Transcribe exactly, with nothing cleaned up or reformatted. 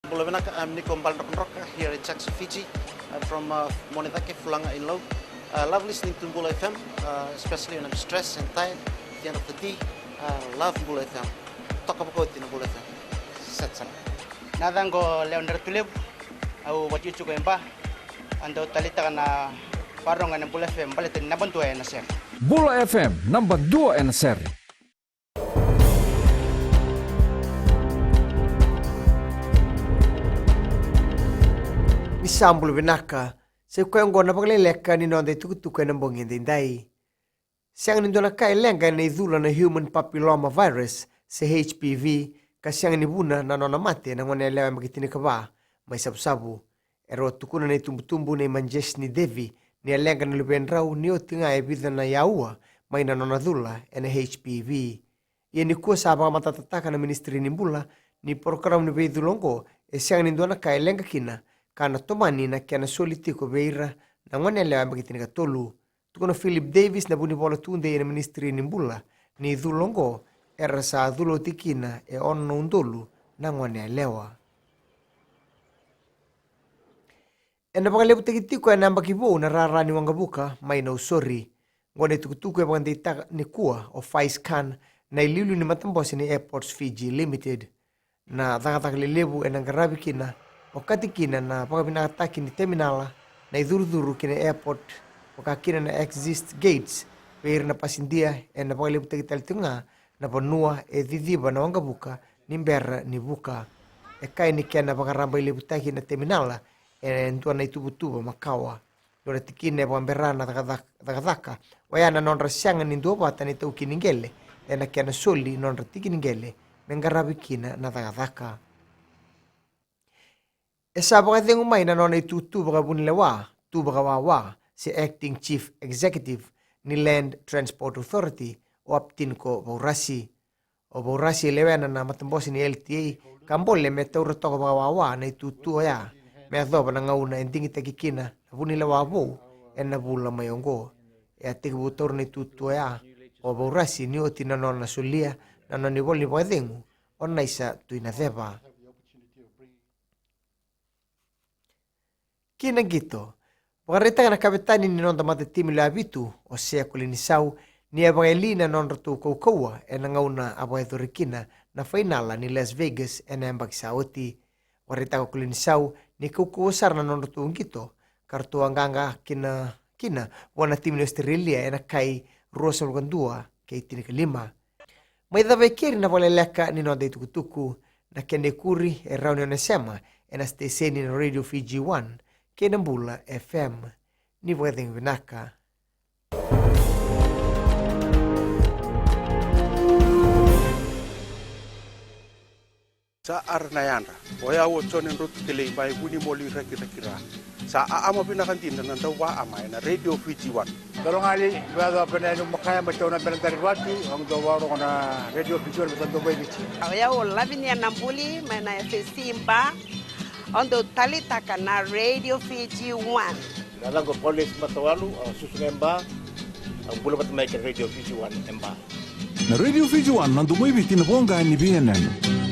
Bula vinaka, I'm Niko Baledrokadroka here in Jackson, Fiji. I'm from uh, Monedake, Fulaga in Lau. I love listening to Bula F M, uh, especially when I'm stressed and tired at the end of the day. I love Bula F M. Toka vakauti na Bula F M. Set sana. Na yacaqu o Lewa Dratulevu, au vakaitikotiko e Ba. Au dau taleitaka na vakarorogo ena Bula F M baleta ni naba dua ena sere. Bula F M, naba dua ena sere. Ni sa bula vinaka, sa i koya oqo na vakaleleka ni noda itukutuku ena bogi edaidai. Sega ni dua na ka e leqa ena icula na human papilloma virus se H P V, ka sega ni vuna na nona mate na goneyalewa yabaki tinikava mai Savusavu. E rau a tukuna na itubutubu nei Manjeshni Devi ni a leqa na luvedrau ni oti ga e vica na aua mai na nona cula ena H P V. Ia nikua sa vakamatatataka na Minisitiri ni Bula ni porokaramu ni veicula oqo e sega ni dua na ka e leqa kina, ka na tomani na kena soli tiko vei ira na goneyalewa yabaki tinikatolu. Tukuna o Philip Davis na vunivola tudei ena Minisitiri ni Bula ni cula oqo era sa cula oti kina e ono na udolu na goneyalewa. Ena vakalevutaki tiko ena yabaki vou na rara ni waqavuka mai Nausori. Oqo na itukutuku e vakadeitaka nikua o Faiz Khan, na iliuliu ni matabose ni Airports Fiji Limited. Na cakacaka lelevu ena qaravi kina, okati kina na vakavinakataki ni teminala, na icurucuru ki na airport, vaka kina na exit gates vei ira na pasidia, ena vakalevutaki tale tiko ga na vanua e ciciva na waqavuka ni bera ni vuka. E kaya ni kena vakarabailevutaki na teminala e dua na ituvatuva makawa. Dua na tikina e vakabera na cakacaka, cakacaka oya na nodra sega ni duavata na itaukei ni qele ena kena soli nodra tiki ni qele me qaravi kina na cakacaka. E sa vakacegu mai na nona itutu vakavunilewa, tu vakawawa se acting chief executive ni Land Transport Authority, o Aptinko Vaurasi. O Vaurasi e lewena na matabose ni L T A ka bole me taura toka vakawawa na itutu oya me yacova na gauna e digitaki kina na vunilewa vou ena vula mai oqo. E a tekivu taura na itutu oya o Vaurasi ni oti na nona solia na nona ivola ni vakacegu o Naisa Tuinaceva. Ki na qito, vakaraitaka na kavetani ni noda matatimi lewe vitu o Sea Kolinisau ni a vakayali na nodratou kaukauwa ena gauna a vakayacori kina na fainala ni Las Vegas ena yabaki sa oti. Vakaraitaka o Kolinisau ni kaukauwa sara na nodratou qito ka ratou a qaqa kina, kina vua na timi ni Australia ena kai ruasagavulu ka dua kei tinikalima. Mai cava e keri na vakaleleka ni noda itukutuku. Na kena ikuri e rawa ni o na sema ena siteseni na Radio Fiji One kei na Bula F M. Ni vakacegu vinaka. Sa ara na yadra. O yau o Jone Drotu Kelei mai Vunimoli, Rakiraki, Ra. Sa aama vinaka dina na dauvaama ena Radio Fiji One. Dolo gali, vea dua pena yani makaya mai tauna pena dari vati, ang dua varo na Radio Fiji One, sa dua mai Viti. O yau o Lavinia Nabuli mai na F S C Ba. O dou talitaka na Radio Fiji One. Na yacaqu o Paulus Matawalu, au susu ga e Ba, au bula vata mai kei na Radio Fiji One e Ba. Na Radio Fiji One, na domo i Viti, na voqa ni veiyanuyanu.